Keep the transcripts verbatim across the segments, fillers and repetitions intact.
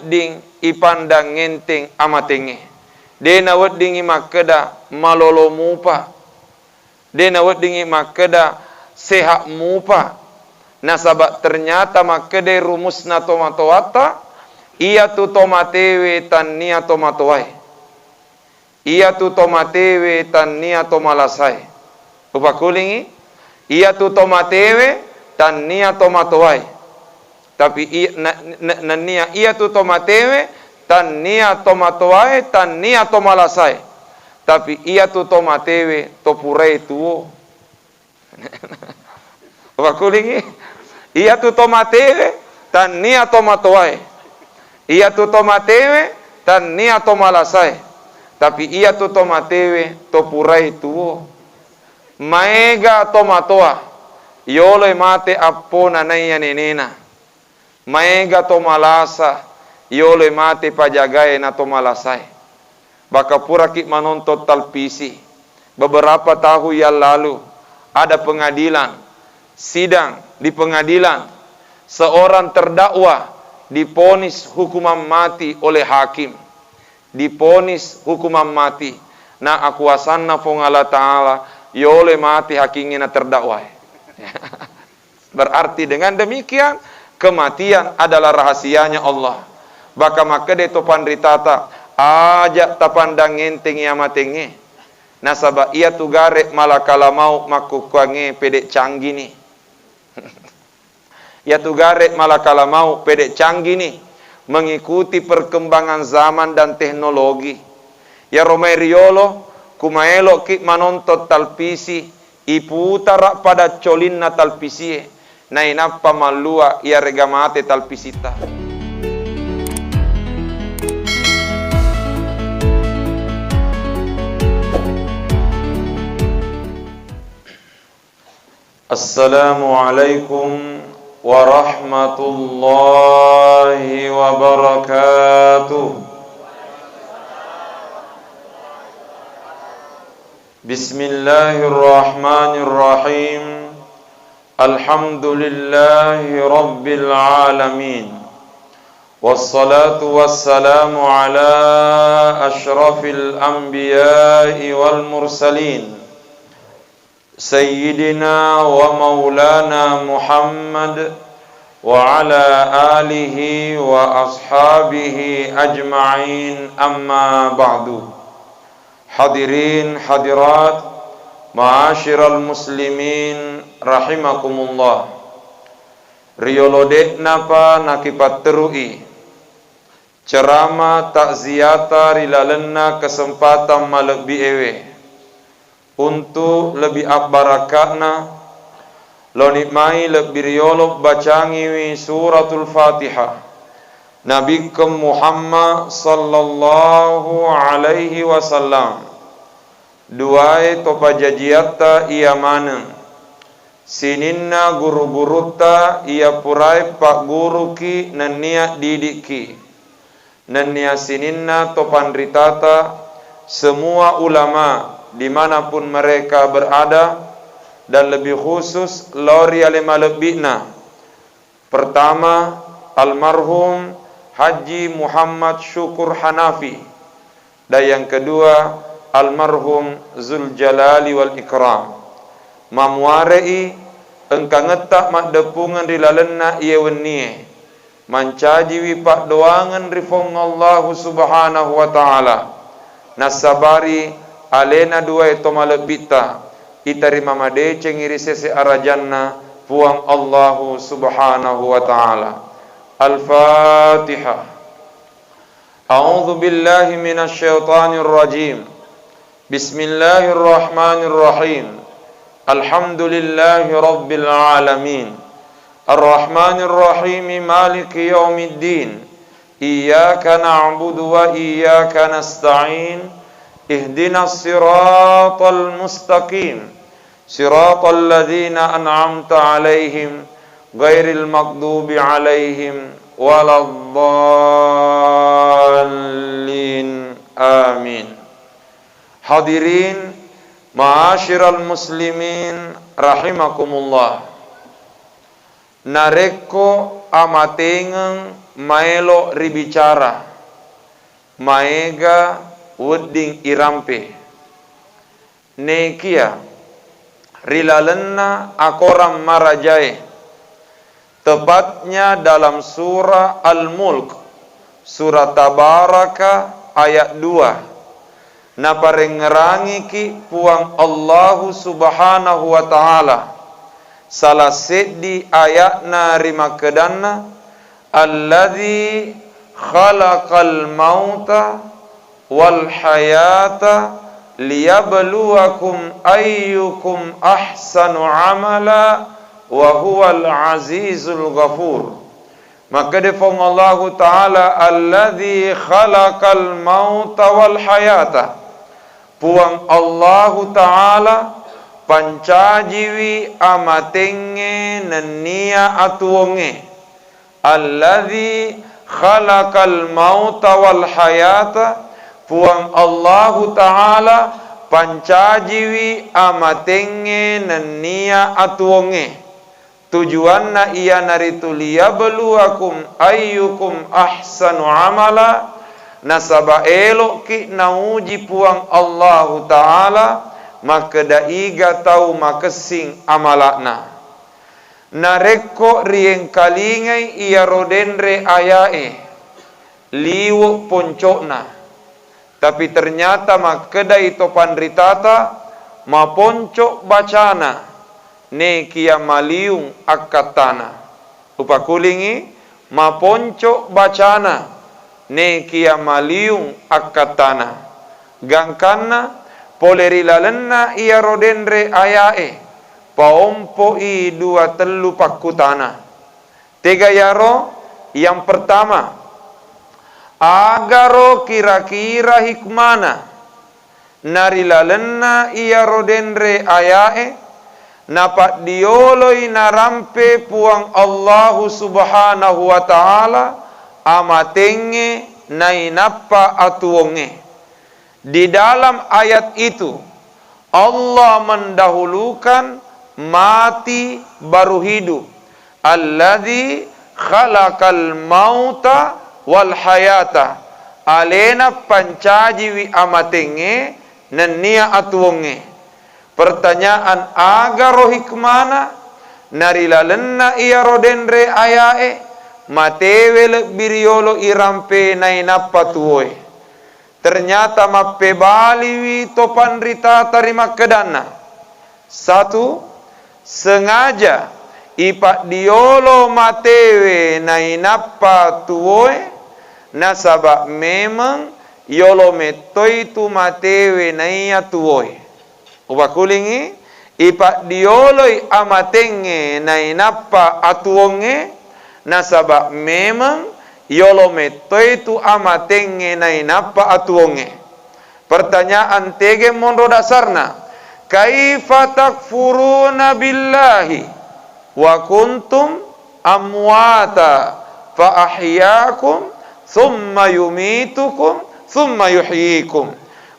wedding ipandang enteng amatengnge. De' naweddingngi makkeda malolo mupa. De' naweddingngi makkeda sehat mupa. Nasaba' ternyata makkedai rumusna tomatoatta, iyatu tomatewe tannia tomatoae. Iyatu tomatewe tannia tomalasae. Upakulingngi, iyatu tomatewe tannia tomatoae. Tapi i-, na-, na-, nennia iyatu tomatewe tannia tomatoae, tannia tomalasae. Tapi iyatu tomatewe topurai tuo. Upakulingngi, iyatu tomatewe tannia tomatoae. Iyatu tomatewe tannia tomalasae. Tapi iyatu tomatewe topurai tuo. Maega tomatoa yoloi mate appona naiya nenena. Maega tomalasa yoloi mate pajagae na tomalasae. Baka puraki' manonton talpisi, beberapa tahun yang lalu ada pengadilan, sidang di pengadilan, seorang terdakwa diponis hukuman mati oleh hakim. Diponis hukuman mati. Na akuasanna Puang Allah Ta'ala yoloi mati hakingnge na terdakwae. Berarti dengan demikian, kematian adalah rahasianya Allah. Baka makkeda to panritata, aja' tapandang entengngi amatengnge. Nasaba' iyatu gare' malakal maut makkukkuangnge pede' canggini. Iyatu gare' malakal maut pede' canggini, mengikuti perkembangan zaman dan teknologi. Iyaro mai riyolo, ku maelo'ki' manonton talpisi, iputara' pada colinna talpisie, nainappa mallua' iyarega mate talpisitta. Assalamualaikum warahmatullahi wabarakatuh. Bismillahirrahmanirrahim. Alhamdulillahi rabbil alamin. Wassalatu wassalamu ala asyrafil anbiya'i wal mursalin. Sayyidina wa maulana Muhammad wa ala alihi wa ashabihi ajma'in, amma ba'du. Hadirin hadirat, ma'asyiral muslimin rahimakumullah. Riyolo de'napa nakipatterui cerama takziata ri lalenna kesempatan malebbi'ewe. Untu' lebbi abbaraka'na, laoni mai lebbi riyolo bacangiwi Suratul Fatihah. Nabikkeng Muhammad sallallahu alaihi wasallam. Duae to pajajiatta iya maneng. Sininna guru-gurutta iya purae pagguruki nennia didikki. Nennia sininna to panritata, semua ulama dimanapun mereka berada, dan lebih khusus lao ri ale malebbi'na. Pertama, almarhum Haji Muhammad Syukur Hanafi, dan yang kedua, almarhum Zuljalali wal Ikram. Mamuare'i engkangetta maddeppungeng ri lalenna iye wennie. Mancajiwi paddoangeng ri Puang Allahu Subhanahu wa Ta'ala, nassabari alena duae to malebbitta, itarima madecengngi ri sese arajanna Puang Allahu Subhanahu wa Ta'ala. Al-Fatihah. A'udzu billahi minasy syaithanir rajim. Bismillahirrahmanirrahim. Alhamdulillahi rabbil alamin. Arrahmanirrahim. Maliki yaumiddin. Iyyaka na'budu wa iyyaka nasta'in. Ihdinas siratal mustaqim. Siratal ladzina an'amta 'alaihim ghairil maghdubi 'alaihim waladdallin. Amin. Hadirin, ma'asyiral muslimin rahimakumullah. Narekko amatengeng maelo ribicara, maega wedding irampe. Nekia ri lalenna akorang marajae, tepatnya dalam surah Al-Mulk, surah Tabaraka ayat dua, naparengngerangiki Puang Allahu Subhanahu wa Ta'ala salah seddi ayatna rimakkedanna, "Alladzi khalaqal mauta wal hayata liyabluwakum ayyukum ahsanu amala wa huwal azizul ghafur." Makkeda Puang Allahu Ta'ala, "Alladzi khalaqal mauta wal hayata." Puang Allahu Ta'ala pancajiwi amatengnge nennia atuwongnge. Alladzi khalaqal mauta wal hayata, Puang Allahu Ta'ala pancajiwi amatengnge nennia atuwongnge. Tujuanna iyanaritu liyabluwakum ayyukum ahsanu amala, nasaba elo'ki nauji Puang Allahu Ta'ala makkeda iga tau makessing amala'na. Narekko riengkalingai iyaro denre ayae, liwe' ponco'na. Tapi ternyata makkedai to panritata, maponco' bacana, nekia maliung akkattana. Upakulingi, maponco' bacana, nekia maliung akkattana. Gangkanna, pole ri lalenna iyaro denre ayae, paompo'i dua tellu pakkutana. Tega yaro? Yang pertama, agaro kira-kira hikmana narilalenna iyaro denre ayae napaddioloi narampe Puang Allahu Subhanahu wa Ta'ala amatengnge nainappa atuwongnge. Di dalam ayat itu, Allah mendahulukan mati baru hidup. Alladzi khalaqal mauta wal hayata. Alena pancajiwi amatengnge nennia atuwongnge. Pertanyaan, agaro hikmana narilalenna iyaro denre ayae matewe lebbi riyolo irampe nainappa tuwoe? Ternyata mappebaliwi to panritata rimakkedanna. Satu, sengaja ipaddiolo matewe nainappa tuwoe, nasaba memeng yolo mettoi tu matewe naiya tuwoe. Upakulingi, ipaddioloi amatengnge nainappa atuwongnge, nasaba memeng yolo mettoi tu amatengnge nainappa atuwongnge. Pertanyaan, tege monro dasarna, kaifa takfuruna billahi wa kuntum amwata fa ahyakum thumma yumitukum thumma yuhyikum.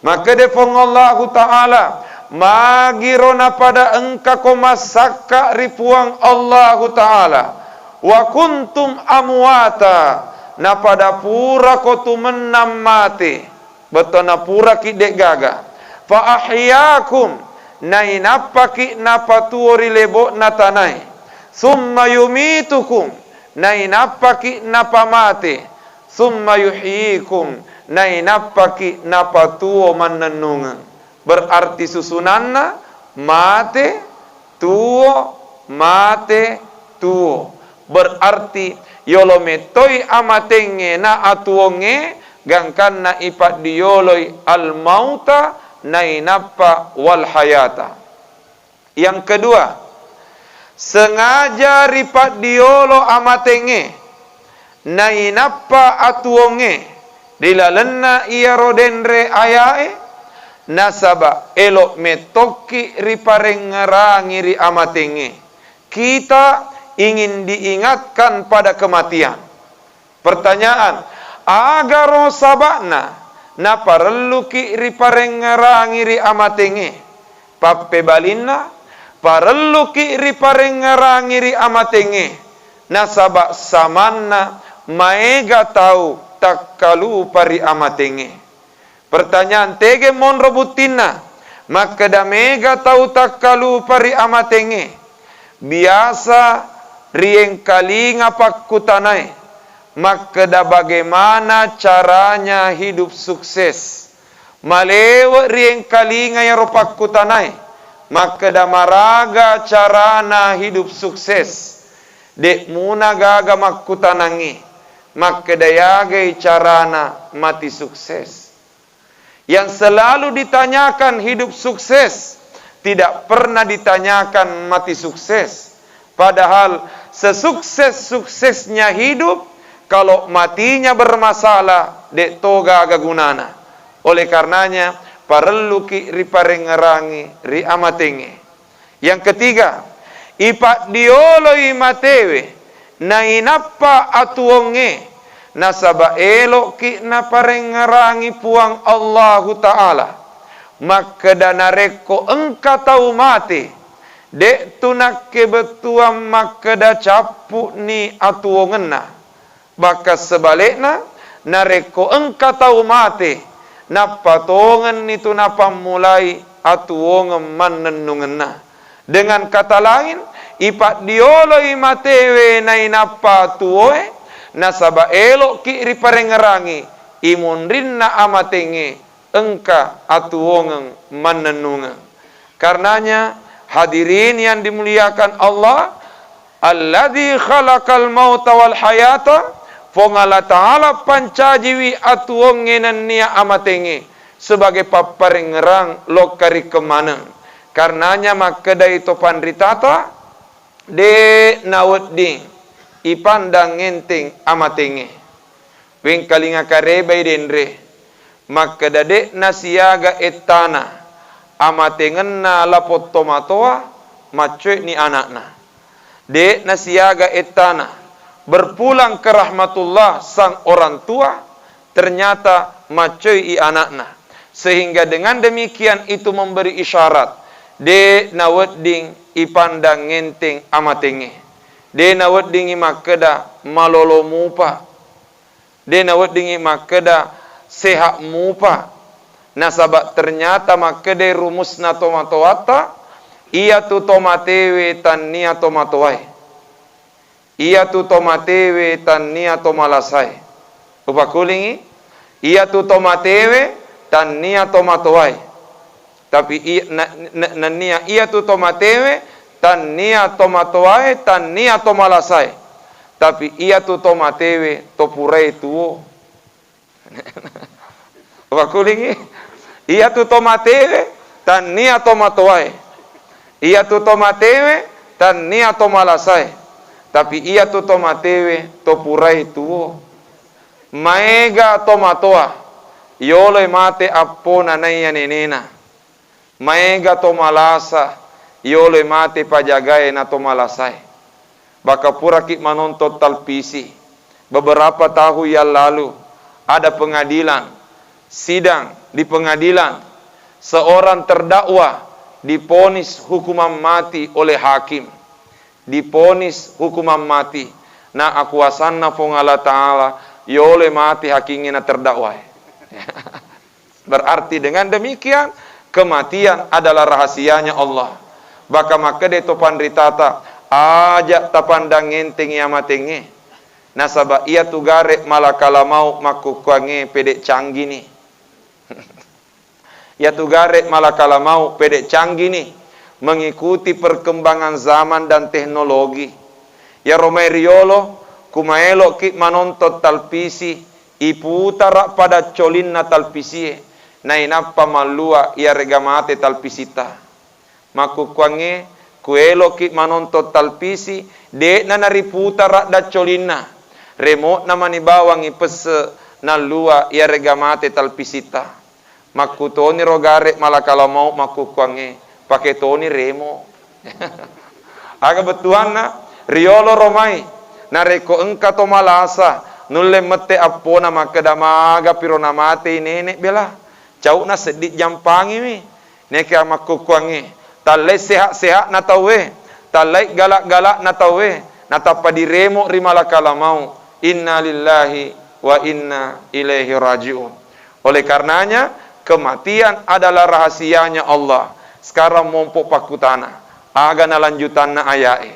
Makkeda Puang Allahu Ta'ala, magiro napada engkako massakka ri Puang Allahu Ta'ala, wa kuntum amwata, napada purako tu mennang mate, bettuanna puraki de'gaga, fa ahyakum, nainappaki napatuwo ri lebo'na tanae, thumma yumitukum, nainappaki napamate, thumma yuhyikum, nainappaki napatuwo mannennungeng. Berarti susunanna mate, tuwo, mate, tuwo. Berarti yolo mettoi amatengnge na atuwongnge, gangkanna ipaddioloi al-mauta nainappa wal hayata. Yang kedua, sengaja ripaddiolo amatengnge nainappa atuwongnge ri lalenna iyaro denre ayae, nasaba elo mettokki riparengngerangi ri amatengnge. Kita ingin diingatkan pada kematian. Pertanyaan, agaro saba'na naparelluki riparengngerangi ri amatengnge? Pappebalinna, parelluki riparengngerangi ri amatengnge, nasaba samanna Maega tau takkalupa ri amatengnge? Pertanyaan, tege monro buttinna? Makkeda mega tau takkalupa ri amatengnge. Biasa riengkalinga pakkutanae, makkeda bagaimana caranya hidup sukses. Malewe riengkalinga iyaro pakkutanae, makkeda maraga carana hidup sukses. De'muna gaga makkutanangngi, makkeda yagai carana mati sukses. Yang selalu ditanyakan hidup sukses, tidak pernah ditanyakan mati sukses. Padahal sesukses-suksesnya hidup, kalau matinya bermasalah, de' to gaga gunana. Oleh karenanya, parelluki riparengngerangi ri amatengnge. Yang ketiga, ipaddioloi matewe nainappa atuwongnge, nasaba elo'ki naparengngerangi Puang Allahu Ta'ala. Makkeda narekko engka tau mate, de'tu nakkebettuang makkeda cappu'ni atuwongenna. Bahkan sebalikna, narekko engka tau mate, nappa tongenni tu napammulai atuwongeng mannennungenna. Dengan kata lain, ipaddioloi matewe nainappa tuwoe, nasaba elo'ki riparengngerangi imunrinna amatengnge engka atuwongeng mannennungeng. Karenanya, hadirin yang dimuliakan Allah, alladzi khalaqal mauta wal hayata, Puang Allah Ta'ala pancajiwi atuwongnge nennia amatengnge sebagai papparengngerang lokkarikkeng maneng. Karenanya makkedai to panritata, de' nawedding ipandang enteng amatengnge. Wengkalinga karebai denre, makkeda de'na siaga ettana amatengenna lapong tomatoa, maccoe'ni ana'na. De'na siaga ettana berpulang ke rahmatullah sang orang tua, ternyata maccoe'i ana'na. Sehingga dengan demikian itu memberi isyarat, de' nawedding ipandang enteng amatengnge. De' naweddingi makkeda malolo mupa. De' naweddingi makkeda sehat mupa. Nasaba ternyata makkedai rumusna tomatoatta, iyatu tomatewe tannia tomatoae. Iyatu tomatewe tannia tomalasae. Upakulingi, iyatu tomatewe tannia tomatoae. Tapi iya, na, na, nennia iyatu tomatewe tannia tomatoae, tannia tomalasae. Tapi iyatu tomatewe topurae tuwo. Wakulingi, iyatu tomatewe tannia tomatoae. Iyatu tomatewe tannia tomalasae. Tapi iyatu tomatewe topurae tuwo. Maega tomatoa yoloi mate appona naiya nenena. Maega tomalasa yoloi mate pajagae na tomalasae. Baka puraki manonton talpisi. Beberapa tahun yang lalu, ada pengadilan, sidang di pengadilan, seorang terdakwa diponis hukuman mati oleh hakim. Diponis hukuman mati. Na akuasanna Puang Allah Ta'ala, yoloi mati hakingnge na terdakwae. Berarti dengan demikian, kematian adalah rahasianya Allah. Baka makkeda to panritata, aja tapandang enteng iya matengnge. Nasaba iyatu gare malakala maut makkukkuangnge pede canggini. Iyatu gare malakala maut pede canggini, mengikuti perkembangan zaman dan teknologi. Iyaro mai riyolo, kumaeloki manonton talpisi, iputara pada colinna talpisie, nainappa mallua iyarega mate talpisitta. Makkukkuangnge, kueloki manonton talpisi, de'na nariputara daccolinna. Remo'na mani bawang ipesse nallua iyarega mate talpisitta. Makkutoniro gare malakala maut makkukkuangnge, pake toni remo. Aga bettuanna, riyolo romai, narekko engka to malasa, nulle mette appona makkeda maga piro namatei nenek bela. Cau'na seddi jampangiwi. Neke makkukkuangnge, tallai sehat-sehatna tauwe, tallai galak-galakna tauwe, natappa diremo ri malakala maut. Inna lillahi wa inna ilaihi raji'un. Oleh karenanya, kematian adalah rahasianya Allah. Sekarang mompo pakkutana, aga nalanjutanna ayae?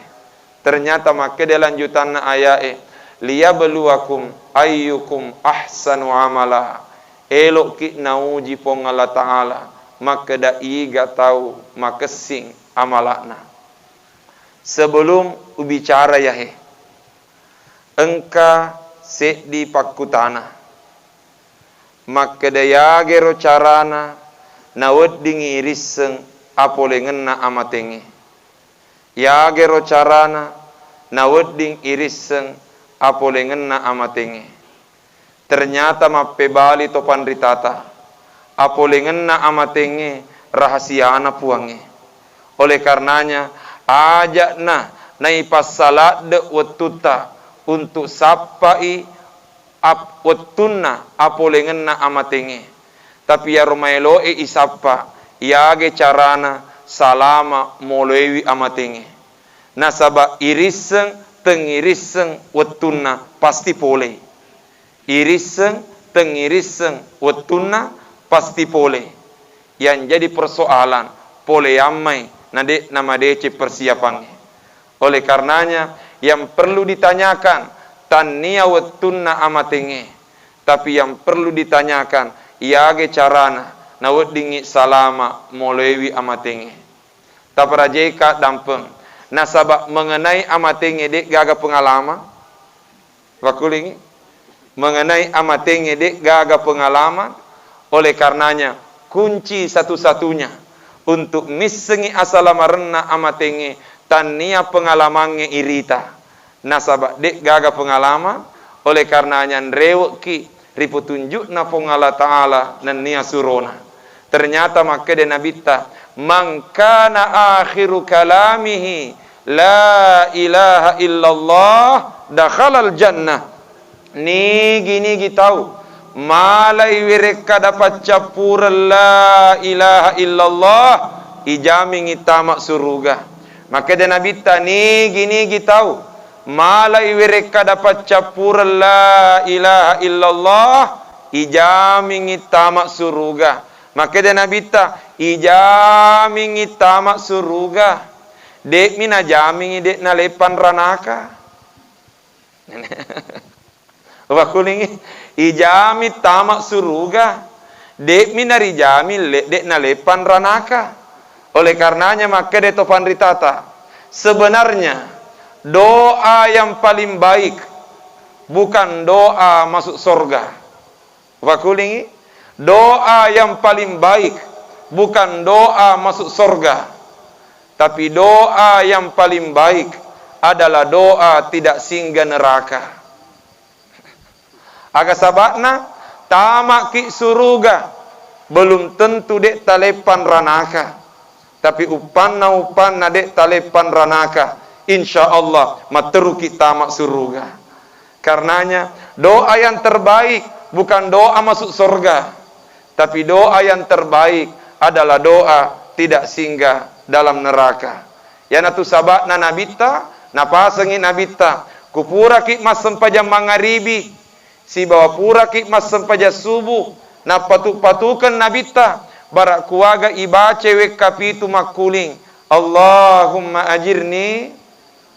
Ternyata makkeda lanjutanna ayae, "Liyabluwakum ayyukum ahsanu amala." Elo'ki nauji Puang Allah Ta'ala makkeda iga tau makessing amala'na. Sebelum ubicara yahe, engka seddi pakkutana. Makkeda yagero carana naweddingngi irisseng apolengenna amatengnge. Yagero carana nawedding irisseng apolengenna amatengnge. Ternyata mappebali to panritata, apolengenna amatengnge rahasiana Puangnge. Oleh karenanya, aja'na naipassaladde wettutta untuk sappai ap-, wettunna apolengenna amatengnge. Tapi iyaro maeloe isappa, iyage carana salama moloiwi amatengnge. Nasaba irisseng, tengirisseng wettunna pasti polei. Irisseng, tengirisseng wettunna pasti polei. Yang jadi persoalan, poleammai na de' namadeceng persiapangnge. Oleh karenanya, yang perlu ditanyakan, tannia wettunna amatengnge, tapi yang perlu ditanyakan, iyage carana naweddingngi salama moloiwi amatengnge. Taparajaika dampeng, nasaba mengenai amatengnge de' gaga pengalaman. Wakulingi, mengenai amatengnge de' gaga pengalaman, oleh karenanya kunci satu-satunya untuk missengi asalamarenna amatengnge tannia pengalamangnge irita. Nasaba de' gaga pengalaman, oleh karenanya nrewe'ki ri petunjukna Puang Allah Ta'ala nennia surona. Ternyata makkeda Nabitta, "Man kana akhiru kalamihi la ilaha illallah dakhalal jannah." Nigi-nigi tau malai werekkada paccappureng la ilaha illallah, ijamingngi tama suruga. Makkeda Nabitta, nigi-nigi tau malai werekkada paccappureng la ilaha illallah, ijamingngi tama suruga. Makkeda Nabitta, ijamingngi tama suruga. De'mi najamingngi de' naleppang ranaka. Wakulingi, ijami tama suruga. De'mi narijami le-, de' naleppang ranaka. Oleh karenanya makkeda to panritata, sebenarnya doa yang paling baik bukan doa masuk sorga. Wakulingi, doa yang paling baik bukan doa masuk sorga, tapi doa yang paling baik adalah doa tidak singgah neraka. Aga saba'na, tamaki suruga, belum tentu de' taleppang ranaka. Tapi uppanna-uppanna de' taleppang ranaka, insya Allah matteruki tama suruga. Karenanya, doa yang terbaik bukan doa masuk sorga, tapi doa yang terbaik adalah doa tidak singgah dalam neraka. Iyanatu saba'na Nabitta, napasengi Nabitta, kupuraki massempajang mangaribi, sibawa puraki massempajang subuh, nappatu-patukeng Nabitta, bara' kuaga ibaca wekka pitu makkuling, "Allahumma ajirni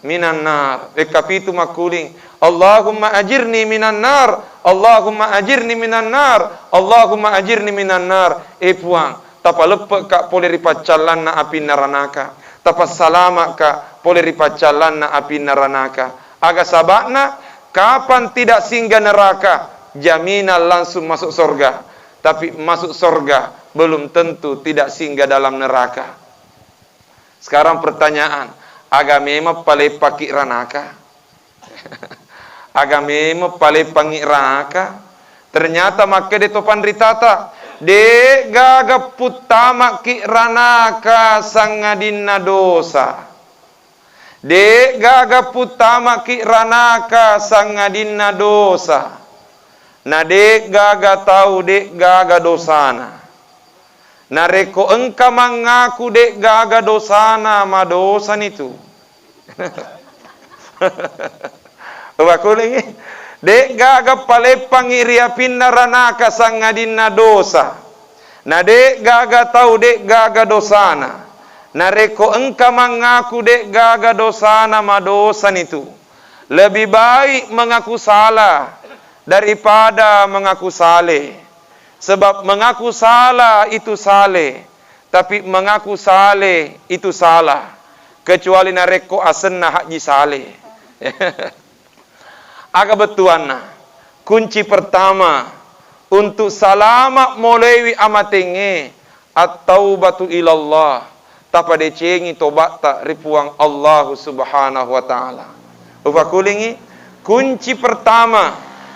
minan nar." Wekka pitu makkuling, "Allahumma ajirni minan nar, Allahumma ajirni minan nar, Allahumma ajirni minan nar." E Puang, tapaleppe'ka pole ri paccallanna api naranaka, tapassalama'ka pole ri paccallanna api naranaka. Aga saba'na, kapang tidak singgah neraka, jaminan langsung masuk sorga. Tapi masuk sorga belum tentu tidak singgah dalam neraka. Sekarang pertanyaan, aga memang paleppaki ranaka? Aga memang paleppangngi ranaka? Ternyata makkeda to panritata, de'gaga puttamaki ranaka sangadinna dosa. De'gaga puttamaki ranaka sangadinna dosa. Na de'gaga tau de'gaga dosana. Narekko engka mangaku de'gaga dosana, madosanitu. Wakulingi, De'gaga paleppangngi ri apinna ranaka sangadinna dosa. Na de'gaga tau de'gaga dosana. Narekko engka mangaku de'gaga dosana, madosanitu. Lebih baik mengaku salah daripada mengaku saleh. Sebab mengaku salah itu saleh, tapi mengaku saleh itu salah. Kecuali narekko asenna Haji Saleh. Aga bettuanna? Kunci pertama untuk salama' moloiwi amatengnge, at-taubatu ilallah, tapadecengi tobatta ri Puang Allahu Subhanahu wa Ta'ala. Upakulingi, kunci pertama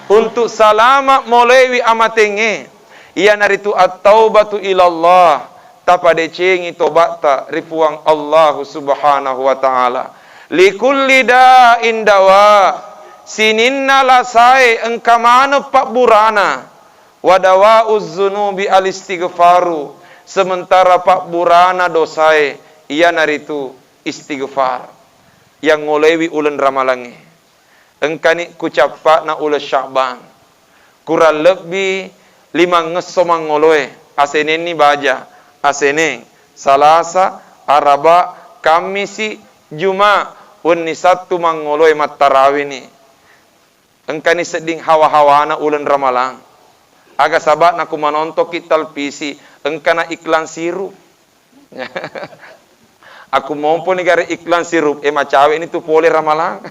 untuk salama' moloiwi amatengnge, iyanaritu at-taubatu ilallah, tapadecengi tobatta ri Puang Allahu Subhanahu wa Ta'ala. Likulli da'in dawa, sininna lasae engka maneng pabburana. Wa dawa'uz zunubi al-istighfaru, sementara pabburana dosae iyanaritu istighfar. Yang ngoloiwi uleng ramalangnge. Engkani ku cappa'na uleng Sya'ban. Kurang lebbi limangngesso mangngoloe, asenenni baja, aseneng, Salasa, Araba, Kammisi, Juma, wenni Sattu mangngoloe mattarawini. Engkani sedding hawa-hawana uleng ramalang. Aga saba'na ku manontokki telpisi, engkana iklan sirup. Aku momponi gare iklan sirup, eh, macawe'ni tu pole ramalang.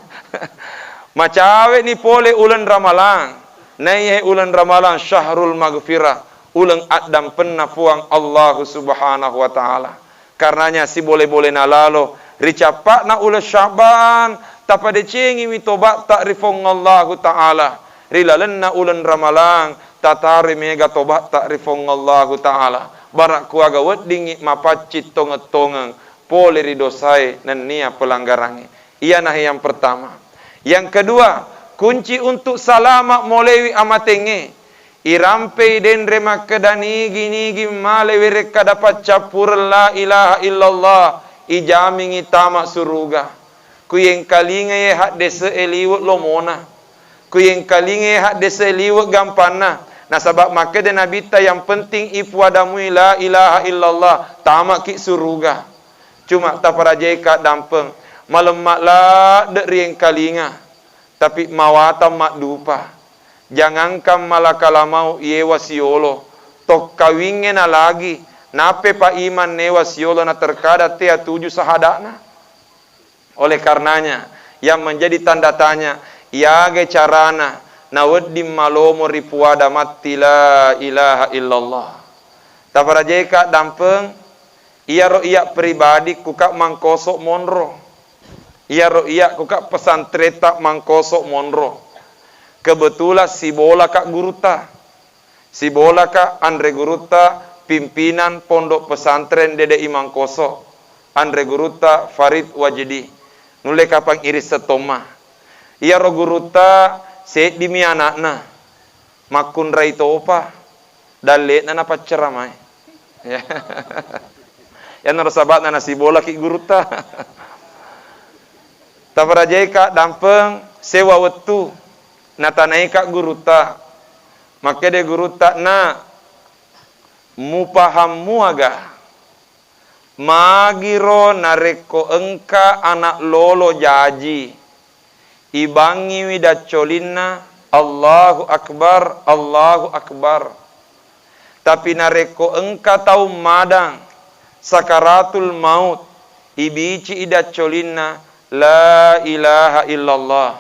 Macawe'ni pole uleng ramalang. Naiyae uleng ramalang syahrul maghfirah, uleng addampenna Puang Allahu Subhanahu wa Ta'ala. Karenanya sibole-bolena lalo ri cappa'na uleng Sya'ban, tapadecengiwi tobatta ri Puang Allahu Ta'ala. Ri lalenna uleng ramalang, tataroi mega tobatta ri Puang Allahu Ta'ala. Bara kuaga weddingngi mapaccing tongeng-tongeng pole ri dosae nennia pelanggarangnge. Iyanahe yang pertama. Yang kedua, kunci untuk salama' molewi amatengnge, irampei denre makkeda nigi-nigi male werekkada paccappureng la ilaha illallah, ijamingngi tama suruga. Kuyengkalingai haddese'e liwe' lomona. Kuyengkalingai haddese'e liwe' gampanna. Nasaba' makkeda Nabitta, yang penting ipuadamui la ilaha illallah, tamaki suruga. Cuma taparajaika dampeng, malemma ladde' riengkalinga, tapi mawatang maddupa. Jangankan malakal maut, yewa siolo, tokkawingnge nalagi, nappepa iman newa siolo na terkadang tea tuju sahada'na. Oleh karenanya, yang menjadi tanda tanya, iyaga carana nawedding malomo ripuada matti la ilaha illallah. Taparajaika dampeng, iyaro iya pribadi kuka mangkoso monro. Iyaro iya kuka pesantretta mangkoso monro. Kebetulan sibolaka gurutta. Sibolaka anre gurutta pimpinan Pondok Pesantren Dede Imangkoso, anre gurutta Farid Wajidi. Nulle kapang irisseng tomma. Iyaro gurutta seddimi ana'na, makkunrai topa, dalle'na napacceramae. Ya. Iyanaro saba'na nasibolaki gurutta. Taparajaika dampeng sewa wettu, natanaika gurutta. Makkeda gurutta, "Na, mupahang muaga? Magiro narekko engka ana' lolo jaji, ibangngiwi daccolinna, Allahu Akbar, Allahu Akbar. Tapi narekko engka tau madang sakaratul maut, ibici'i daccolinna, la ilaha illallah."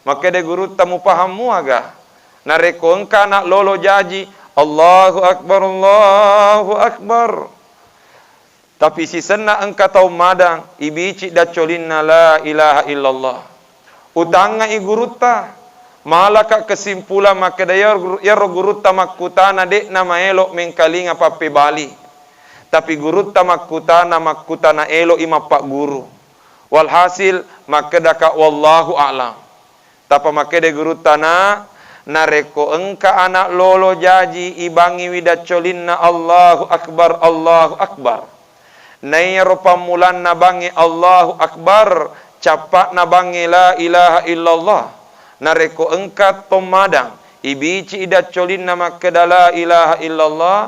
Makkeda gurutta, "Mupahang muaga? Narekko engka ana' lolo jaji, Allahu Akbar, Allahu Akbar. Tapi sisenna engka tau madang, ibici daccolinna la ilaha illallah." Utangngai gurutta, malaka kesimpulan makkeda iyaro guru-, iyaro gurutta makkutana de'na maelo mengkalinga pappebali. Tapi gurutta makkutana, makkutana elo'i mappagguru. Walhasil, makkedaka, "Wallahu a'lam." Tappa makkeda gurutta, "Na, narekko engka ana' lolo jaji, ibangngiwi daccolinna Allahu Akbar, Allahu Akbar. Naiyaro pammulanna bangnge Allahu Akbar, cappa'na bangnge la ilaha illallah. Narekko engka tommadang, ibici'i daccolinna makkeda la ilaha illallah,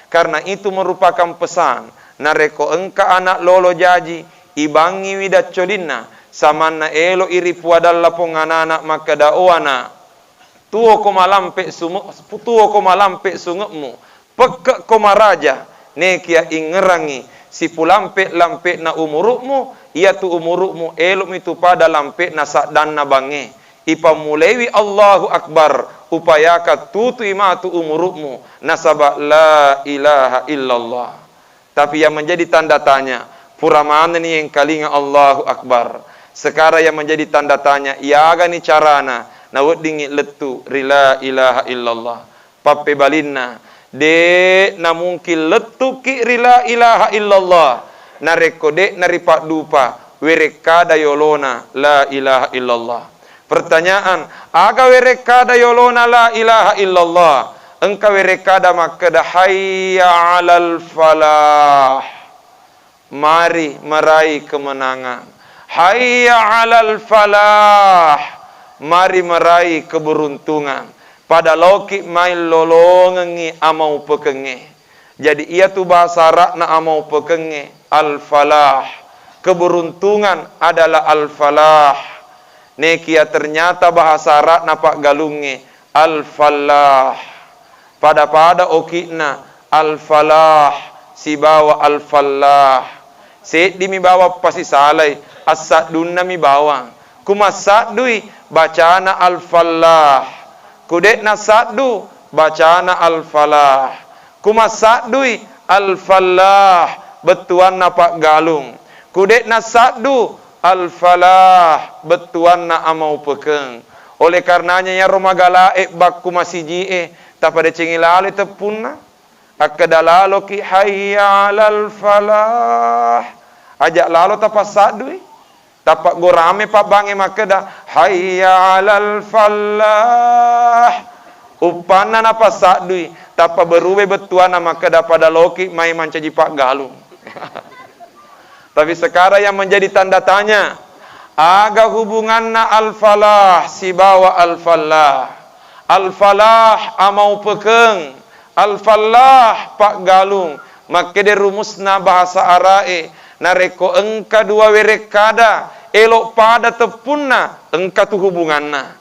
karena itu merupakan pesan. Narekko engka anak lolo jaji, ibangiwi daccolinna, samanna elo'i ripuadalla pong anana makkeda, "O ana, tuoko malampe sume-, tuoko malampe sunge'mu." Pekke'ko maraja, nekia ingngerangngi sipulampe-lampe'na umuru'mu, iyatu umuru'mu elo'mi tu pada lampe'na saddanna bangnge. Ipammulaiwi Allahu Akbar, upayaka tutui matu umuru'mu, nasaba la ilaha illallah. Tapi yang menjadi tanda tanya, pura manenni engkalinga Allahu Akbar. Sekarang yang menjadi tanda tanya, iyagani carana naweddingngi lettu ri la ilaha illallah? Pappebalinna, de' namungkin lettuki ri la ilaha illallah narekko de' naripaddupa werekkada yolona la ilaha illallah. Pertanyaan, aga werekkada yolona la ilaha illallah? Engka werekkada makkeda, "Hayya 'alal falah." Mari meraih kemenangan. Hayya 'alal falah. Mari meraih keberuntungan. Pada loki mai lolongengngi amaupekengnge. Jadi, iyatu bahasa Arabna amaupekengnge al-falah. Keberuntungan adalah al-falah. Nekia ternyata bahasa Arabna paggalungnge al-fallah. Pada-pada oki'na al-falah sibawa al-fallah. Seddimi bawang pasisalai, assaddunnami bawang. Ku massaddui, bacana al-fallah. Ku de'na saddu, bacana al-falah. Ku massaddui, al-fallah, bettuanna paggalung. Ku de'na saddu, al-falah, bettuanna amaupekeng. Oleh karenanya, iyaro magala'e bakku masiji'e, tapadecengi laloi teppunna. Akkeda laloki, "Hayya 'alal falah." Aja lalo tapassaddui. Tappa gorame pabbangnge makkeda, "Hayya 'alal falah." Uppanna napassaddui, tappa berubah bettuanna makkeda, "Pada loki mai mancaji paggalung." Tapi sekarang yang menjadi tanda tanya, aga hubunganna al-falah sibawa al-fallah? Al-falah amaupekeng, al-fallah paggalung. Makkeda rumusna bahasa Ara'e, narekko engka dua werekkada elo pada teppunna, engka tu hubunganna.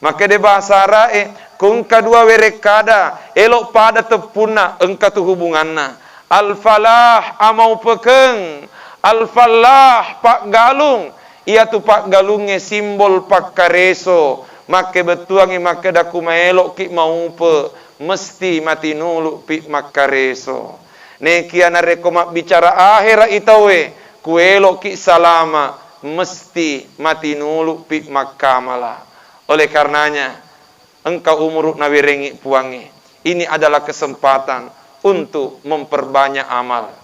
Makkeda bahasa Ara'e, ko engka dua werekkada elo pada teppunna, engka tu hubunganna. Al-falah amaupekeng, al-fallah paggalung. Iyatu paggalungnge simbol pakkareso. Makkebettuangngi makkeda, ku maelo'ki maupe, mesti matinulu'pi makkareso. Nekia narekko mabbicara ahera'i tauwe, ku elo'ki salama, mesti matinulu'pi makkamala. Oleh karenanya, engka umuru nawerengngi Puangnge. Ini adalah kesempatan untuk memperbanyak amal.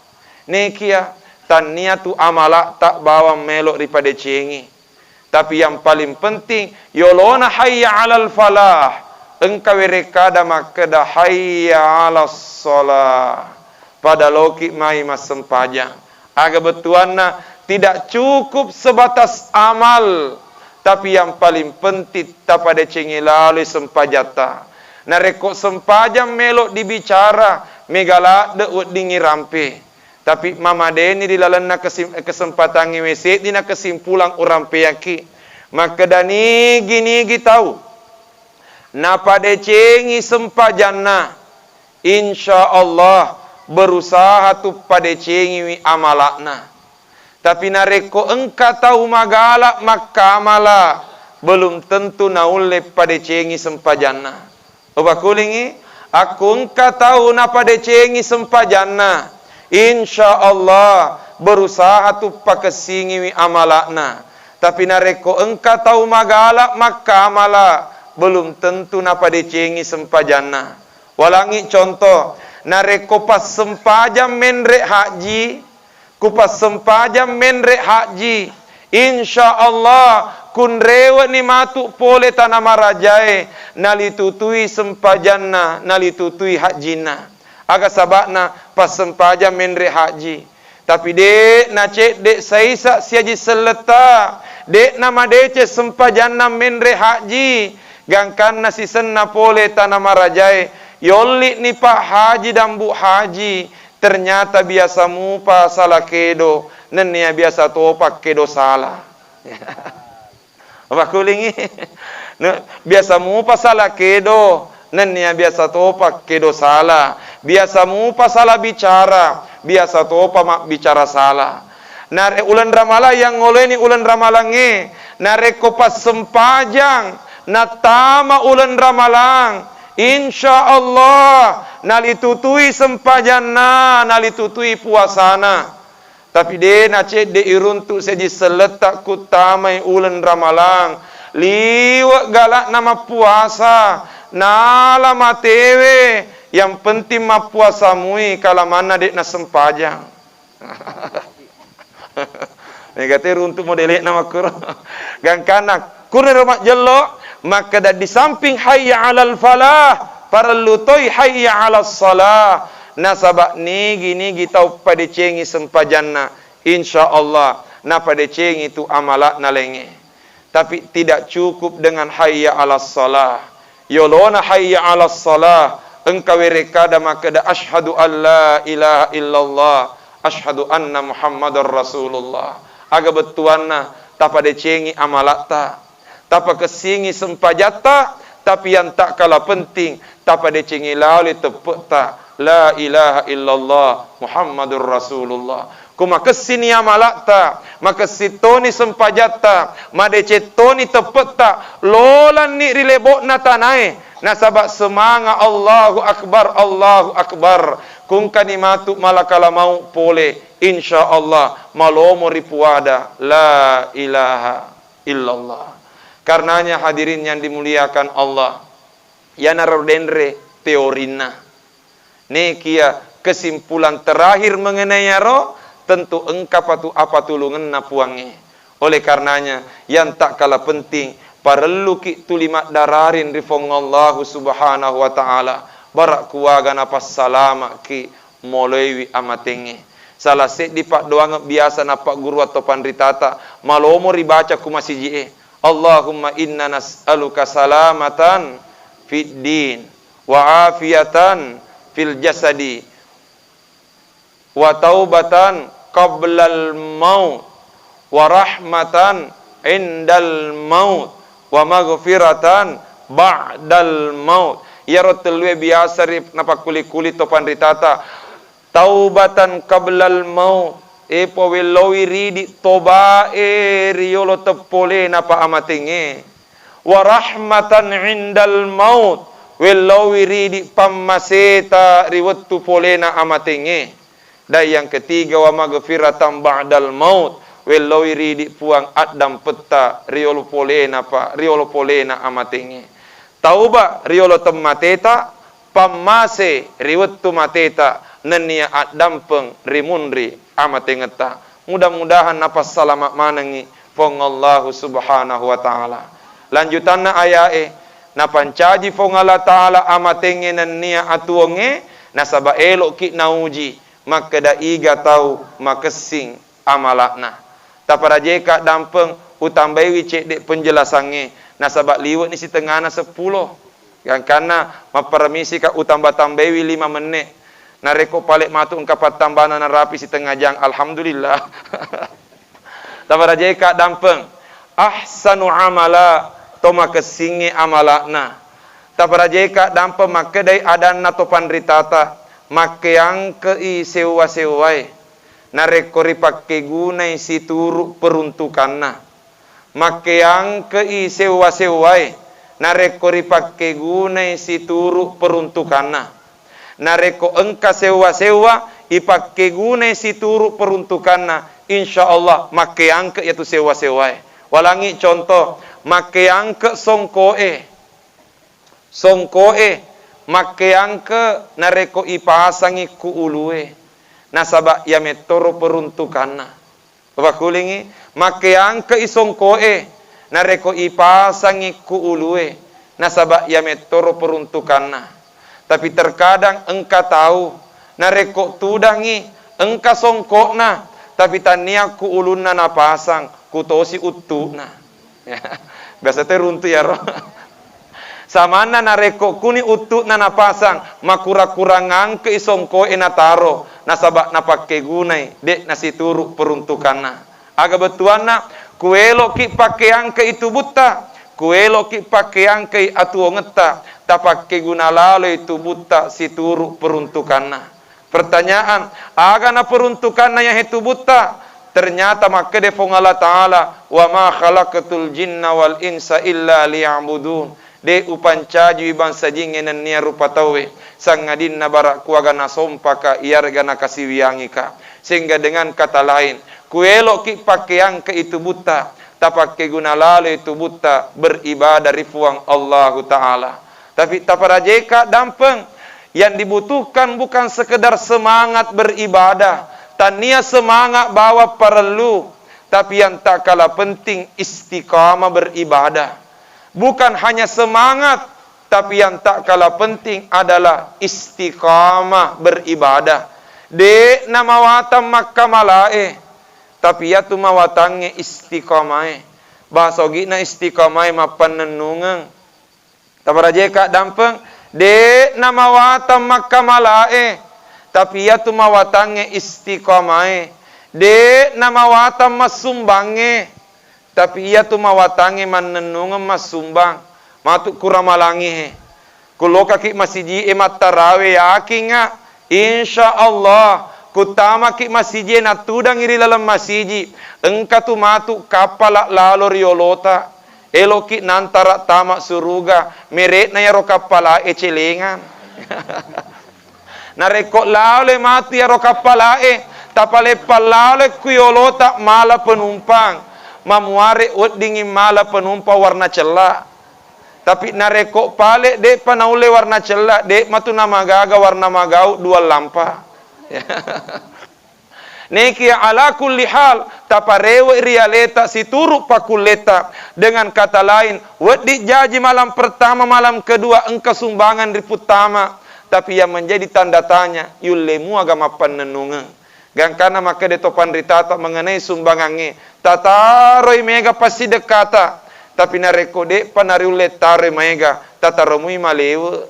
Nekia, tannia tu amala'ta bawang melo ripadecengi. Tapi yang paling penting, yolona hayya 'alal falah, engka werekkada makkeda hayya 'alas shalah. Pada loki mai massempajang. Aga bettuanna, tidak cukup sebatas amal, tapi yang paling penting tapadecengi laloi sempajatta. Narekko sempajang melo dibicara, mega ladde weddingngi rampe. Tapi mamadeni ri lalenna kesim-, kesempatangnge we seddina kesimpulan urampeakki. Makkeda nigi-nigi tau napadecengi sempajanna, insya Allah berusaha tu padecengiwi amala'na. Tapi narekko engka tau magala makkamala, belum tentu naulle padecengi sempajanna. Upakulingngi, akko engka tau napadecengi sempajanna, insya Allah berusaha tu pakessingiwi amala'na. Tapi narekko engka tau magala makkamala, belum tentu napadecengi sempajanna. Walangngi contoh, narekko passempajang menre haji, ku passempajang menre haji, insya Allah kunrewe'ni matu pole tana marajae, nalitutui sempajanna, nalitutui hajjinna. Aga saba'na? Passempajang menre haji. Tapi de' nacedde' saisa siaji selletta, De'na madeceng sempajanna menre haji, gangkanna sisenna pole tana marajae, yolli'ni Pak Haji dan Bu Haji, ternyata biasa mupa sala kedo, nennia biasa topa kedo sala. Pakkulingi. Ne-, biasa mupa sala kedo, nennia biasa topa kedo sala. Biasa mupa sala bicara, biasa topa mabbicara sala. Nare-, uleng ramalang yang ngoleni uleng ramalangnge, narekko passempajang nattama uleng ramalang, insya Allah nalitutui sempajanna, nalitutui puasana. Tapi de nacedde iruntu seji selletta kuttamai uleng ramalang. Liwe galakna mappuasa, nala matewe, yang penting mappuasa mui, kalamanna de nasempajang. Mega te runtu modele'na makkuro. Gangkanna, kuniro majjello, makkeda di samping hayya alal falah, parellu toi hayya alas salah. Nasaba nigi-nigi tau padecengi sempajanna, insya Allah napadecengi tu amala'na laingnge. Tapi tidak cukup dengan hayya alas salah. Yolona hayya alas salah, engka werekkada makkeda, "Asyhadu an la ilaha illallah, asyhadu anna Muhammadar Rasulullah." Aga bettuanna, tapadecengi amalatta, tapakessingi sempajatta, tapi yang tak kalah penting, tapadecengi lalo teppe'ta, "La ilaha illallah Muhammadur Rasulullah." Ko makessini amala'ta, makessing toni sempajatta, madeceng toni teppe'ta, lolanni ri lebo'na tanae, nasaba semanga Allahu Akbar, Allahu Akbar. Kungkani matu malakala maut pole, insya Allah malomo ri puada, la ilaha illallah. Karenanya hadirin yang dimuliakan Allah, iyanaro denre teorinna. Nekia kesimpulan terakhir mengenai iyaro, tentu engka patu-, apatulungenna Puangnge. Oleh karenanya, yang tak kalah penting, parelluki tuli maddararing ri Puang Allahu Subhanahu wa Ta'ala, bara kuaga napassalama'ki moloiwi amatengnge. Salah seddi paddoangeng biasa napagguru atau panritata, malomo ribaca ku masiji'e, "Allahumma inna nas'aluka salamatan fid din, wa afiatan fil jasadi, wa taubatan qablal maut, wa rahmatan indal maut, wa maghfiratan ba'dal maut." Iyaro tellue biasa ri-, napakkuli-kuli to panritata. Taubatan qablal maut, e, pawellowi ridi tobae riyolo teppolena pa amatengnge. Wa rahmatan indal maut, wellowi ridi pammaseta ri wettu polena amatengnge. Dan yang ketiga, wa maghfiratan ba'dal maut, wellowi ridi Puang addampetta riyolo polena pa, riyolo polena amatengnge. Tauba riyolo temmateta, pammase ri wettu mateta, nennia addampeng ri munri amatengetta. Mudah-mudahan napassalama manengngi Puang Allahu Subhanahu wa Ta'ala. Lanjutanna ayae, napancaji Puang Allah Ta'ala amatengnge nennia atuongnge, nasaba elo'ki nauji makkeda iga tau makessing amala'na. Taparajeka dampeng, utambaiwi cedde penjelasangnge, nasaba liwe'ni sitengana seppulo. Gangkanna mapparamisika utamba-tambaiwi lima menne. Narekko pale matu engka pattambana narapi sitengnga jang, alhamdulillah. Taparajeka dampeng, ahsanu amala, to makessingnge amala'na. Taparajeka dampeng makkedai adanna to panritata, makkeangke'i sewwa-sewwae narekko ripakkegunai situru peruntukanna. Makkeangke'i sewwa-sewwae narekko ripakkegunai situru peruntukanna. Narekko engka sewwa-sewwa ipakkegunai situru peruntukanna, insya Allah makkeangke iyatu sewwa-sewwae. Walangi contoh, makkeangke songko'e. Songko'e makkeangke narekko ipasangi ku ulue, nasaba iya mettoro peruntukanna. Upakkulingi, makkeangke'i songko'e narekko ipasangi ku ulue, nasaba iya mettoro peruntukanna. Tapi terkadang engka tau narekko tudangi engka songko'na, Tapi tannia ku ulunna napasang, ku tosi uttu'na. Biasa te runtu iyaro. Samanna narekko kuni uttu'na napasang, makura-kurang angke'i songko'e nataro, nasaba napakkegunai, de' nasituru peruntukanna. Aga bettuanna, kuelo'ki pakkeangke'i tubutta, kuelo'ki pakkeangke'i atuongetta, tapakkeguna laloi tubutta situru peruntukanna. Pertanyaan, aga naperuntukanna yahe tubutta? Ternyata makkeda Puang Allah Ta'ala, "Wa ma khalaqtul jinna wal insa illa liya'budun." De' upancajiwi bangsa jingnge nennia rupa tauwe, sangadinna bara kuaga nasompaka iyarega nakasiwiangika. Sehingga dengan kata lain, kuelo'ki pakkeangke'i tubutta, tapakkeguna laloi tubutta beribadah ri Puang Allahu Ta'ala. Tapi taparajeka dampeng, yang dibutuhkan bukan sekedar semangat beribadah, tannia semangat bawa parellu, tapi yang tak kalah penting istiqamah beribadah. Bukan hanya semangat, tapi yang tak kalah penting adalah istiqamah beribadah. De' namawatang makkamalae, tapi iyatu mawatangnge istiqamae. Bahasa ogi'na istiqamae mappannennungeng. Taparajeka dampeng, de' namawatang makkamalae, tapi iyatu mawatangnge istiqamae. De' namawatang massumbangnge, tapi iyatu mawatangnge mannennungeng massumbang. Matu kuramalangi he. Kulokaki masiji'e mattarawe, yakinga, insya Allah, kutamaki masiji'e nattudangi ri laleng masiji, engka tu matu kappala lalo ri olota. Eloki nantara tama suruga, mere'na iyaro kappala'e celengan. Narekko laloi matu iyaro kappala'e, tapaleppang laloi ku yolota mala penumpang, mamuare weddingngi mala penumpang warna cella. Tapi narekko pale de'pa naulle warna cella, de' matu namagaga warna magau dua lampa. Nekia ala kulli hal, taparewe ri aleta situru pakkulleta. Dengan kata lain, wedding jaji malam pertama, malam kedua engka sumbangan ri puttama. Tapi yang menjadi tanda tanya, yulle muaga mappannennungeng. Gangkanna makkeda to panritata mengenai sumbangangnge, tataroi maega passidekkata. Tapi narekko de'pa nariulle taroi maega, tataromui malewe.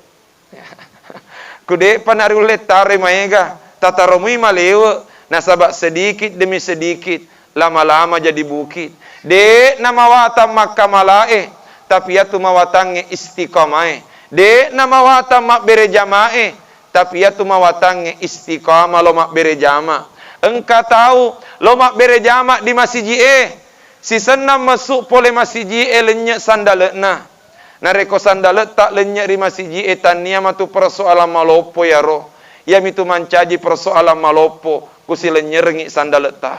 Ku de'pa nariulle taroi maega, tataromui malewe, nasaba sedikit demi sedikit, lama-lama jadi bukit. De' namawatang makkamalae, tapi iyatu mawatangnge istiqamae. De' namawatang mabbere jamae, tapi iyatu mawatangnge istiqamah lo mabbere jama. Engka tau lo mabbere jama di masiji'e, sisenna messu pole masiji'e lennye sandale'na. Narekko sandale'ta lennye ri masiji'e, tannia matu persoalan maloppo iyaro. Iyamitu mancaji persoalan maloppo, kusilennyerengngi sandale'ta.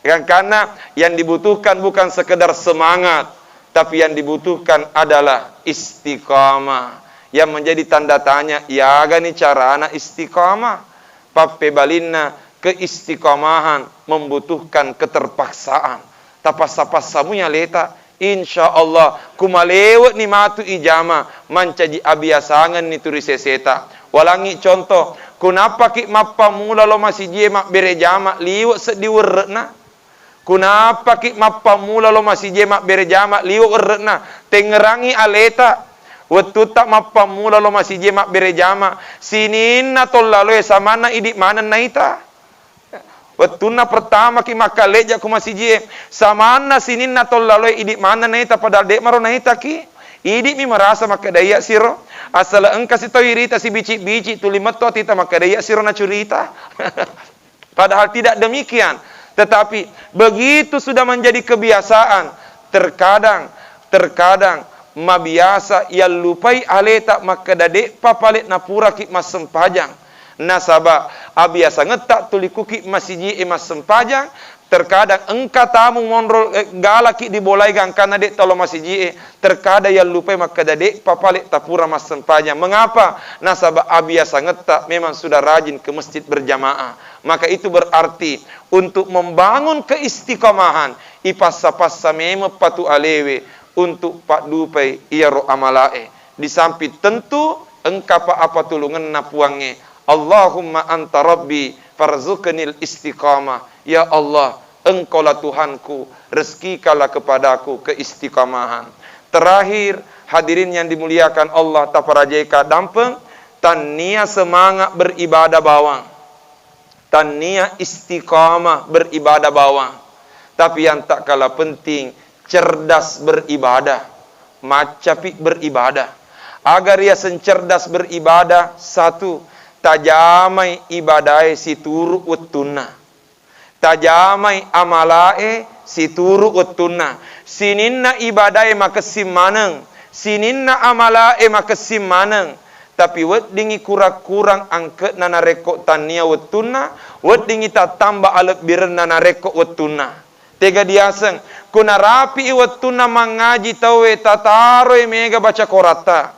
Gangkanna yang dibutuhkan bukan sekedar semangat, tapi yang dibutuhkan adalah istiqamah. Yang menjadi tanda tanya, iyagani carana istiqamah? Pappebalinna, keistiqamahan membutuhkan keterpaksaan. Tapassa-passamui aleta, insya Allah, kumalewe'ni matu ijama, mancaji abiasangenni tu ri seseta. Walangngi contoh, kunappaki mappammula lo masijie mabbere jama liwe seddi werre'na? Kunappaki mappammula lo masijie mabbere jama liwe werre'na? Tengngerangngi aleta. Wettutta mappammula lo masijie mabbere jama, sininna tollaloe samanna idi maneng naita. Wettunna pertamaki makkalleja ku masijie, samanna sininna tollaloe idi maneng naita, padahal de'maro naitaki. Idi'mi marasa makkeda iya siro. Asal engka sitau irita sibici-bici, tuli metto atita makkeda iya siro nacurita. Padahal tidak demikian. Tetapi begitu sudah menjadi kebiasaan, terkadang, terkadang mabiasa yallupai aleta makkeda de'pa pale napuraki massempajang. Nasaba abiasangetta tulikuki masijie massempajang, terkadang engka tamu monro, eh, galaki dibolai gangkanna de talo masijie, terkadang yallupai makkeda de'pa pale tapura massempajang. Mengapa? Nasaba abiasangetta memang sudah rajin ke masjid berjamaah. Maka itu berarti untuk membangun keistiqamahan, ipassa-passa memeng patu alewe untuk paddupai iyaro amalae. Di samping tentu engkapa apatulungenna Puangnge Allahumma anta rabbi farzuqnil istiqamah. Ya Allah, Engkaulah Tuhanku, rezekikanlah kepadaku keistiqamahan. Terakhir, hadirin yang dimuliakan Allah, taparajaika dampeng, tannia semangat beribadah bawang. Tannia istiqamah beribadah bawang. Tapi yang tak kalah penting, cerdas beribadah. Maccapi beribadah. Aga riaseng cerdas beribadah, satu, tajamai ibadae situru wettunna. Tajamai amalae situru wettunna. Sininna ibadae makessing maneng, sininna amalae makessing maneng, tapi weddingngi kurang-kurang angke'na narekko tannia wettunna, weddingngi tattamba alebbirenna narekko wettunna. Tega diaseng, ku narapi'i wettunna mangngaji tauwe, tataroi mega baca koratta.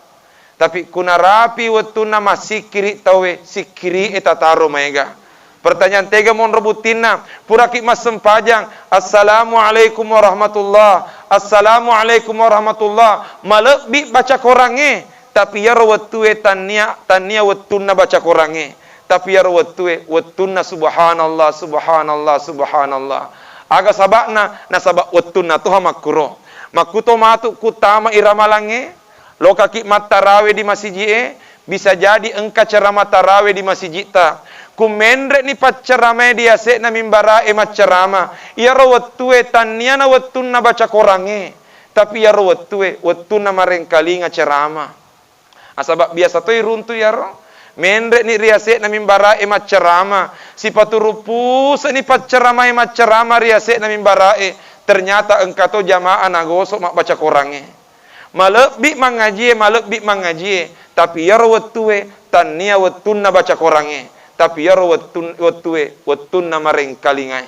Tapi ku narapi wettunna massikkiri tauwe, sikkiri'e tataro maega. Pertanyaan, tega monro buttinna? Puraki massempajang, "Assalamualaikum warahmatullah, assalamualaikum warahmatullah." Malebbi baca korangnge, tapi iyaro wettue tannia, tannia wettunna baca korangnge. Tapi iyaro wettue, wettunna subhanallah, subhanallah, subhanallah. Aga saba'na? Nasaba wettunna toha makkuro. Makkuto matu kuttama i ramalangnge, lokaki mattarawe di masiji'e, bisa jadi engka ceramah tarawe di masiji'ta. Ku menre'ni pacceramae di ase'na mimbara'e maccerama, iyaro wettue tanniana wettunna baca korangnge, tapi iyaro wettue wettunna marengkalinga cerama. Nasaba biasa toi runtu iyaro, menre'ni ri ase'na mimbara'e maccerama, sipaturu puse'ni pacceramae maccerama ri ase'na mimbara'e, ternyata engka to jamaah nagoso mabbaca korangnge. Malebbi mangngajie, malebbi mangngajie, tapi iyaro wettue tannia wettunna baca korangnge, tapi iyaro wettun-, wettue wettunna marengkalingae.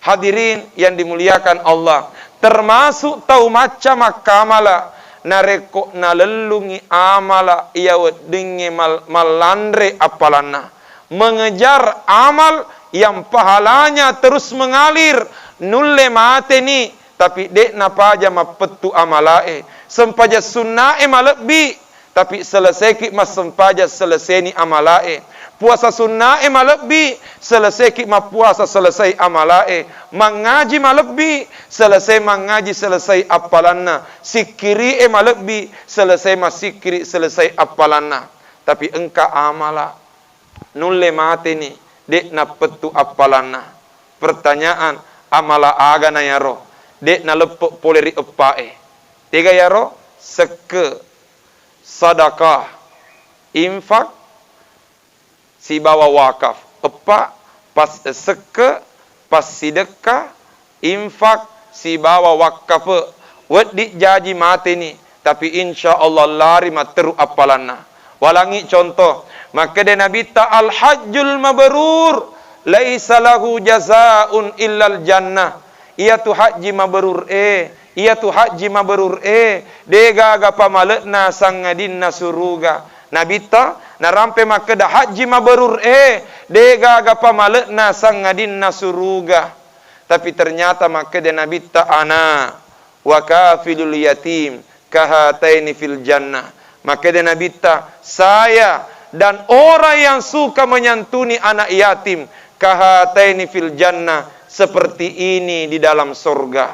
Hadirin yang dimuliakan Allah, termasuk tau macca makkamala narekko nalellungi amala iya weddingnge mal-, mallanre appalanna. Mengejar amal yang pahalanya terus mengalir, nulle mateni, tapi de' napaja mappettu amalae. Sempajang sunnae malebbi, tapi selesaiki massempajang, seleseni amalae. Puasa sunnae malebbi, selesaiki mappuasa, selesai amalae. Mangngaji malebbi, selesai mangngaji, selesai appalanna. Sikkiri'e malebbi, selesai massikkiri, selesai appalanna. Tapi engka amala nulle mateni, de' nappettu appalanna. Pertanyaan, amala aga na iyaro de' naleppe' pole ri eppa'e? Tega iyaro? Sekke, sadakah, infak, sibawa wakaf. Eppa, pas-, sekke, passidekka, infak, sibawa wakkafe. Weddi jaji mateni, tapi insya Allah lari matteru appalanna. Walangi contoh, makkeda Nabitta, "Al-hajjul mabrur laisa lahu jazaun illal jannah." Iyatu hajji mabrur e, iyatu hajji mabrur e, de' gaga pamale'na sangadinna suruga. Nabitta narampe makkeda, "Hajji mabrur e, de' gaga pamale'na sangadinna suruga." Tapi ternyata makkeda Nabitta, "Ana wa kafilul yatim kahataini fil jannah." Makkeda Nabitta, "Saya dan orang yang suka menyantuni anak yatim, kahataini fil jannah, seperti ini di dalam sorga."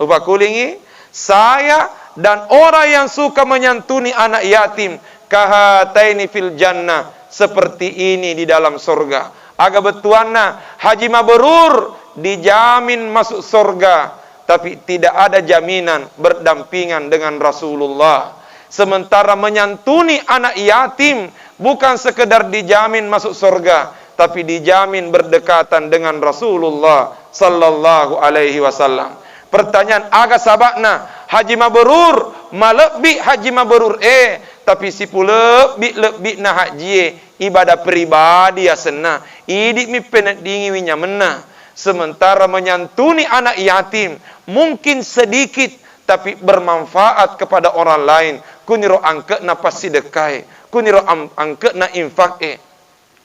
Upakulingi, "Saya dan orang yang suka menyantuni anak yatim, kahataini fil jannah, seperti ini di dalam sorga." Aga bettuanna, haji mabrur dijamin masuk sorga, tapi tidak ada jaminan berdampingan dengan Rasulullah. Sementara menyantuni anak yatim bukan sekedar dijamin masuk sorga, tapi dijamin berdekatan dengan Rasulullah sallallahu alaihi wasallam. Pertanyaan, aga saba'na haji mabrur, malebbi haji mabrur e, tapi sipulebbi-lebbi'na hajie ibadah pribadi asenna, idi'mi peneddingiwi nyamenna. Sementara menyantuni anak yatim mungkin sedikit, tapi bermanfaat kepada orang lain. Kuniro angke'na passidekkae, kuniro am-, angke'na infak e,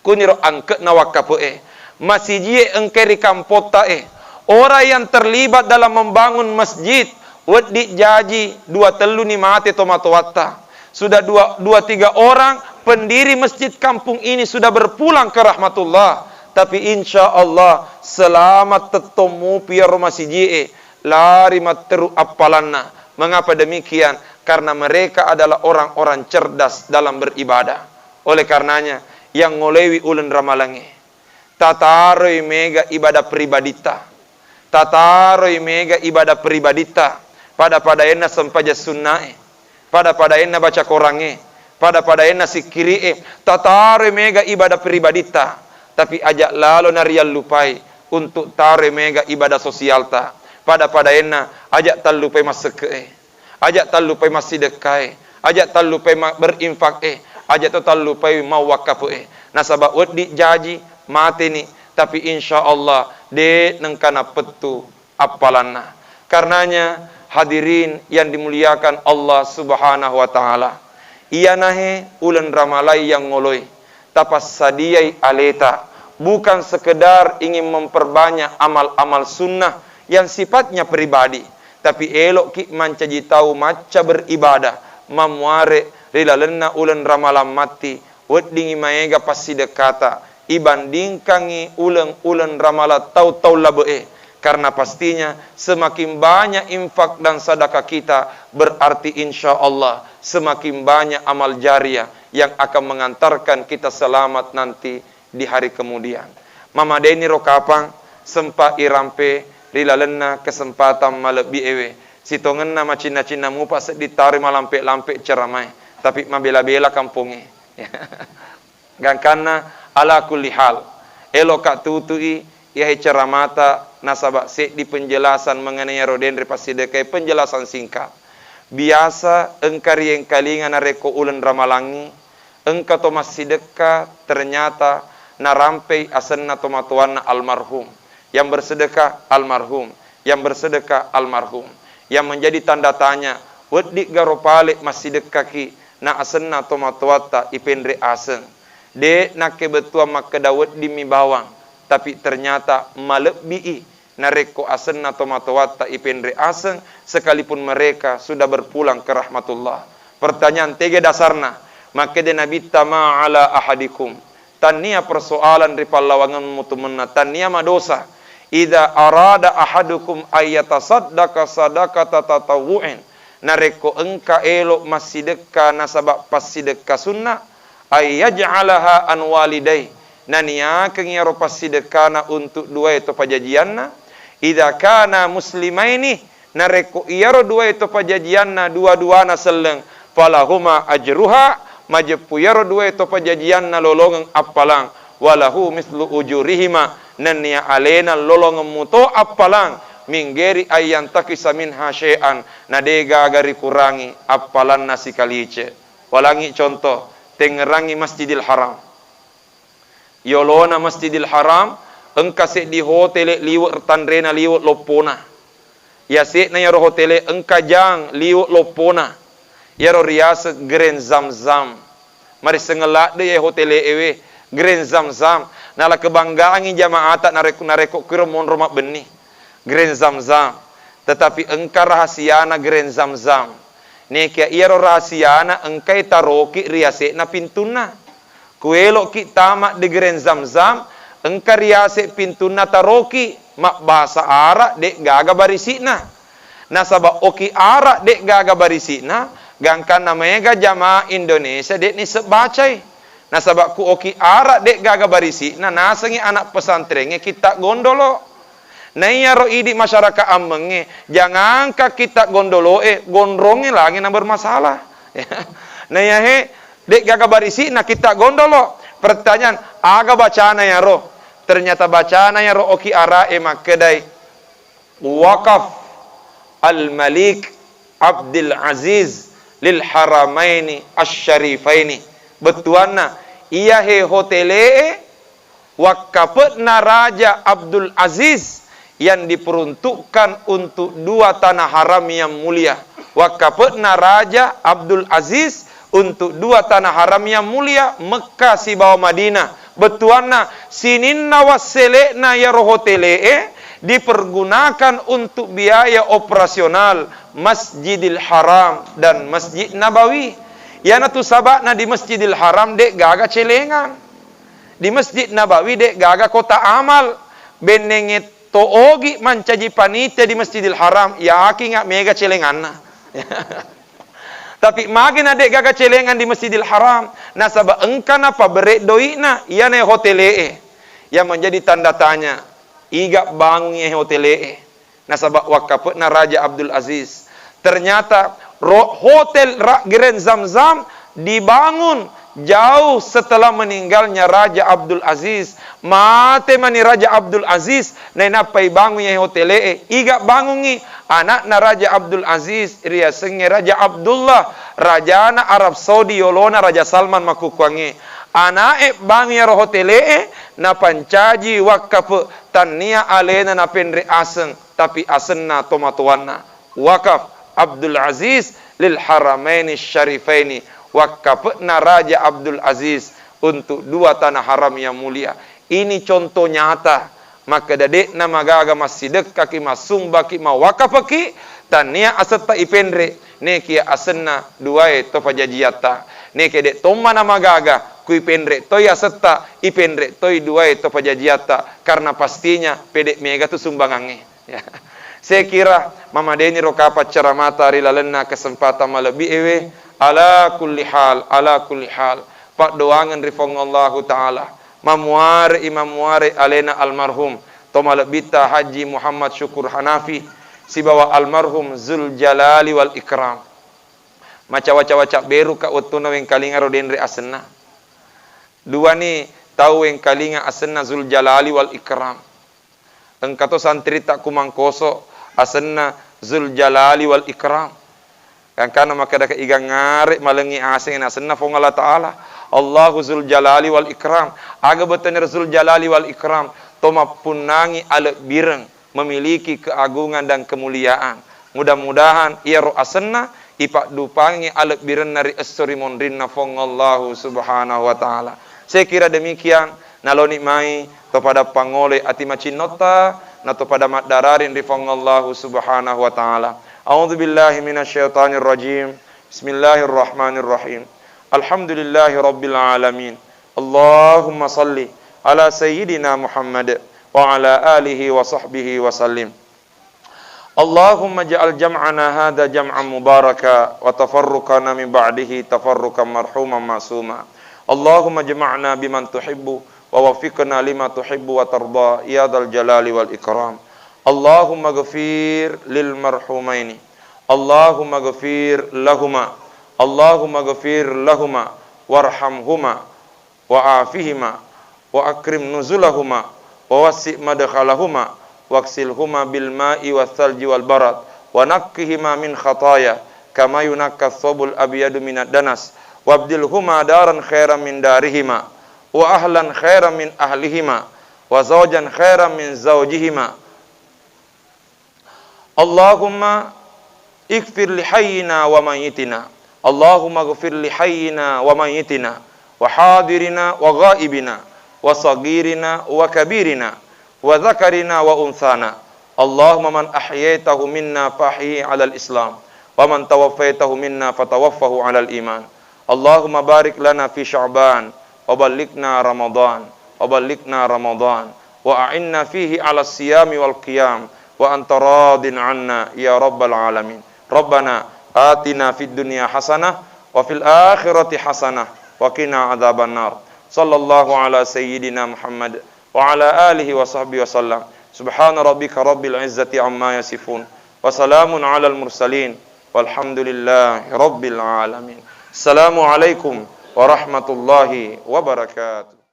kuniro angke'na wakkape e. Masijie engkai ri kampotta e. Orang yang terlibat dalam membangun masjid, weddi jaji dua telluni mate tomatoatta. Sudah dua, dua tiga orang Pendiri masjid kampung ini sudah berpulang ke rahmatullah, tapi insya Allah selamat tettommu piyaro masiji'e, lari matteru appalanna. Mengapa demikian? Karena mereka adalah orang-orang cerdas dalam beribadah. Oleh karenanya, yang ngolewi uleng ramalangnge, tataroi mega ibadah pribaditta. Tataroi mega ibadah pribaditta. Pada-padaenna sempajang sunnae. Pada-padaenna baca korangnge. Pada-padaenna sikkiri'e. Tataroi mega ibadah pribaditta. Tapi aja lalo nariallupai untuk taroi mega ibadah sosialta. Pada-padaenna aja tallupai massekke'e. Aja tallupai massidekkae, aja tallupai ma-, berinfak e, aja to tallupai mawwakkafe e. Nasaba wedding jaji mateni, tapi insya Allah de nengka napettu appalanna. Karenanya, hadirin yang dimuliakan Allah Subhanahu wa Ta'ala, iyanahe uleng ramalai yang ngoloi, tapassadiai aleta, bukan sekedar ingin memperbanyak amal-amal sunnah yang sifatnya pribadi, tapi elo'ki mancaji tau macca beribadah, mammuare ri lalenna uleng ramalang matti, weddingi maega passidekkata, ibandingkangngi uleng-uleng ramalang tau-tau labe'e. Karena pastinya semakin banyak infak dan sedekah kita, berarti insya Allah semakin banyak amal jariah yang akan mengantarkan kita selamat nanti di hari kemudian. Mamadeniro kapang sempa irampe ri lalenna kesempatan malebbi ewe. Sitongenna macinna-cinna mupa seddi taro malampe-lampe ceramae, tapi mabela-bela kampongnge. Gangkanna, ala kulli hal, eloka tutui iyahe ceramata nasaba seddi penjelasan mengenai aro denre passidekkae, penjelasan singkat. Biasa engka riengkalinga narekko uleng ramalangngi, engka to massidekka ternyata narampei asenna tomatoanna almarhum. Yang bersedekah almarhum, yang bersedekah almarhum. Yang menjadi tanda tanya, weddigga ro pale massidekkaki na asenna tomatoatta ipenre aseng. De nakkebettuang makkeda weddimmi bawang, tapi ternyata malebbii narekko asenna tomatoatta ipenre aseng, sekalipun mereka sudah berpulang ke rahmatullah. Pertanyaan, tega dasarna? Makkeda Nabitta, "Ma ala ahadikum." Tannia persoalan ri pallawangemmu tumenna, tannia madosa. "Idza arada ahadukum ayyatasaddaqa sadaqata tatawwu'in." Narekko engka elo massidekka nasaba passidekka sunna, "Ayyaj'alaha an walidai." Naniakeng iyaro passidekkana untuk duae to pajajianna. "Idza kana muslimaini." Narekko iyaro duae to pajajianna dua-duana selleng, "falahuma ajruha," majeppu iyaro duae to pajajianna lolongeng appalang, "walahu mislu ujurihima," nennia alena lolongeng muto appalang, "minggeri ayyantaqisa minha syai'an," na de gaga rikurangi appalanna sikalice. Walangi contoh, tengngerangi Masjidil Haram. Yolona Masjidil Haram, engka seddi hotele liwe' tanrena, liwe' loppona. Yase'na yaro hotele engka jang liwe' loppona. Yaro riaseng Grand Zamzam. Marissengeng ladde ye hotele ewe, Grand Zamzam. Nala kebanggaangngi jamaata narekko, narekko kiro monro mabbenni. Grand Zamzam. Tetapi engka rahasiana Grand Zamzam. Nekia iyaro rahasiana engkai taroki ri yase'na pintunna. Kueloki tama di Grand Zamzam, engka riase pintunna taroki, mabbasa Arab de gaga barisi'na. Nasaba oki Arab de gaga barisi'na, gangkanna maega jamaah Indonesia de nisseng bacai. Nasaba ku oki Arab de gaga barisi'na, nasengi anak pesantrengnge kitta gondolo. Naiyaro idi masyarakat ammengnge, jangangka kitta gondoloe, gondrongnge langi na bermasalah. Naiyahe, de gaga barisi'na kitta gondolo. Pertanyaan, aga bacana yaro? Ternyata bacana yaro oki Arab e makkedai, "Wakaf Al-Malik Abdul Aziz lil Haramaini Asy-Syarifaini." Bettuanna, iyahe hotele'e wakkape'na Raja Abdul Aziz yang diperuntukkan untuk dua tanah haram yang mulia. Wakkape'na Raja Abdul Aziz untuk dua tanah haram yang mulia, Mekah sibawa Madinah. Bettuanna, sininna wassele'na iyaro hotele'e dipergunakan untuk biaya operasional Masjidil Haram dan Masjid Nabawi. Iyanatu saba'na di Masjidil Haram de' gaga celengan. Di Masjid Nabawi de' gaga kotak amal. Bennengnge to ogi mancaji panitia di Masjidil Haram, yakinga mega celenganna. Tapi magi na de' gaga celengan di Masjidil Haram? Nasaba engka napabere' doi'na, iyana hotele'e. Yang menjadi tanda tanya, iga bangungi hotele'e? Nasaba wakkape'na Raja Abdul Aziz. Ternyata ro-, hotel ra-, Grand Zamzam dibangun jauh setelah meninggalnya Raja Abdul Aziz. Mate mani Raja Abdul Aziz, nainappa ibangungi hotele'e. Iga bangungi? Ana'na Raja Abdul Aziz, riasengnge Raja Abdullah, rajana Arab Saudi, yolona Raja Salman makkukkuangnge. Ana'e bangungi iyaro hotele'e, napancaji wakkape', tannia alena napenre' aseng, tapi asenna tomatoanna. Wakaf Abdul Aziz lil Haramaini Syarifaini, wakkape'na Raja Abdul Aziz untuk dua tanah haram yang mulia. Ini contoh nyata, makkeda de'na magaga massidekkaki, massumbaki, mawakafaki, tannia asetta ipenre', nekia asenna duae to pajajiatta. Neke de' tomma namagaga, ku ipenre' toi asetta, ipenre' toi duae to pajajiatta, karena pastinya pede' mega tu sumbangangnge. Ya. Saya kira mamadeniro kapang ceramata ri lalenna kesempatan malebbi ewe. Ala kulli hal, ala kulli hal. Paddoangeng ri Puang Allahu Ta'ala. Mamuare, mamuare alena almarhum to malebbitta Haji Muhammad Syukur Hanafi sibawa almarhum Zul Jalali wal Ikram. Macawa-cawa cabberu ka wettuna wengkalinga ro denre asenna. Duani tau wengkalinga asenna Zul Jalali wal Ikram. Engka to santritta ku Mangkoso asenna Zul Jalali wal Ikram. Gangkana makkeda ka iga ngare malengngi aseng nasenna Puang Allah Ta'ala. Allahu Zul Jalali wal Ikram. Aga bettuanna Zul Jalali wal Ikram? To mappunnangi alebbireng, memiliki keagungan dan kemuliaan. Mudah-mudahan iyaro asenna ipaddupangi alebbirenna ri esso ri monrinna Puang Allahu Subhanahu wa Ta'ala. Saya kira demikian, naloni mai to pada pangole ati macinnotta, na to pada maddararing ri Puang Allahu Subhanahu wa Ta'ala. A'udzu billahi minasyaitonir rajim. Bismillahirrahmanirrahim. Alhamdulillahi rabbil alamin. Allahumma salli ala sayyidina Muhammad wa ala alihi wa sahbihi wa sallim. اللهم اجعل جمعنا هذا جمعا مباركا وتفرقنا من بعده تفرقا مرحوما معصوما. اللهم اجمعنا بمن تحب ووفقنا لما تحب وترضى يا ذا الجلال والإكرام. اللهم اغفر للمرحومين. اللهم اغفر لهما. اللهم اغفر لهما وارحمهما وعافهما وأكرم نزلهما ووسع مدخلهما واغسلهما بالماء والثلج والبرد ونقهما من خطايا كما ينقى الثوب الأبيض من الدنس وأبدلهما دارا خيرا من دارهما وأهلا خيرا من أهلهما وزوجا خيرا من زوجهما اللهم اغفر لحينا وميتنا. اللهم اغفر لحينا وميتنا وحاضرنا وغائبنا وصغيرنا وكبيرنا وذكرنا وأنثانا. اللهم من أحييته منا فأحيه على الإسلام ومن توفيته منا فتوفه على الإيمان. اللهم بارك لنا في شعبان وبلغنا رمضان وبلغنا رمضان وأعنا فيه على الصيام والقيام وأنت راض عنا يا رب العالمين. ربنا آتنا في الدنيا حسنة وفي الآخرة حسنة وقنا عذاب النار. صلى الله على سيدنا محمد وعلى آله وصحبه وسلم. سبحان ربك رب العزة عما يصفون وسلام على المرسلين والحمد لله رب العالمين. السلام عليكم ورحمة الله وبركاته.